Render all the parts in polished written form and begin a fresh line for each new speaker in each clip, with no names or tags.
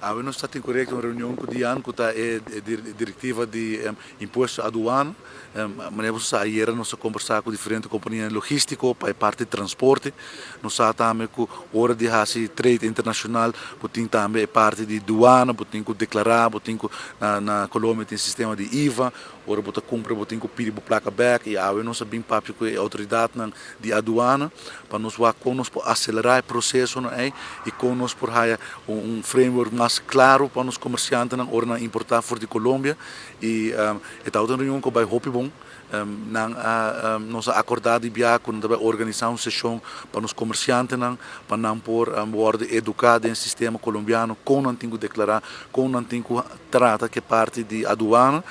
Awe nos tabatin korekto un reunion ku DIAN, ku ta e direktiva di impuesto aduana. Manera boso sa, ayera nos a kombersá ku diferente kompania logístiko pa e parti di transporte. Nos sa tambe ku ora di hasi trade internashonal bo tin tambe e parti di duana, bo tin ku deklará, bo tin ku na Colombia tin sistema di IVA, ora bo ta kumpra bo tin ku pidi bo plaka bèk i awe nos a bin papia ku e outoridatnan di aduana pa nos wak kon nos por aselerá e prosesonan ei i kon nos por haya un framework mas klaro pa nos komersiantenan ora nan importá for di Colombia i e tabata un reunion ku a bai hopi bon. Nan a nos a akordá di bia ku nan ta bai organisá un seshon pa nos komersiantenan pa nan por wòrdu eduká den e sistema kolombiano kon nan tin ku deklará, kon nan tin ku trata ku e parti di aduana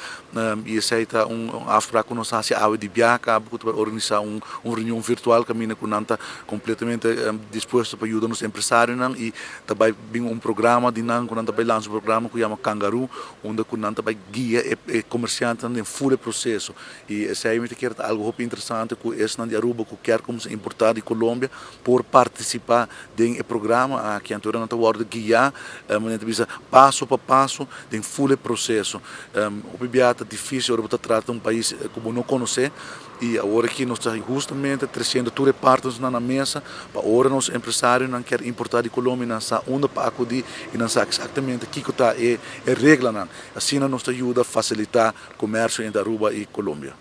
i esei ta un afsprak ku nos a hasi awe di bia kaba ku ta bai organisá un reunion virtual kaminda ku nan ta kompletamente dispuesto pa yuda nos empresarionan i ta bai bin un programa di nan ku nan ta bai lansa un programa ku yama Kangaroo unda ku nan ta bai guia e komersiantenan den ful e proseso i esei mi ta kere ta algu hopi interesante ku esnan di Aruba ku kier kuminsá importá di Colombia por partisipá den e programa aki. Anto nan ta wòrdu guiá manera ta bisa paso pa paso den ful e proseso. Hopi bia ta difísil ora bo ta trata un pais ku bo no konosé. I awor aki nos ta hustamente tresiendo tur e partnersnan na mesa pa ora nos empresarionan kier importá di Colombia nan sa unda pa akudí i nan sa eksaktamente kiko ta e reglanan. Asina nos ta yuda fasilitá komersio entre Aruba i Colombia.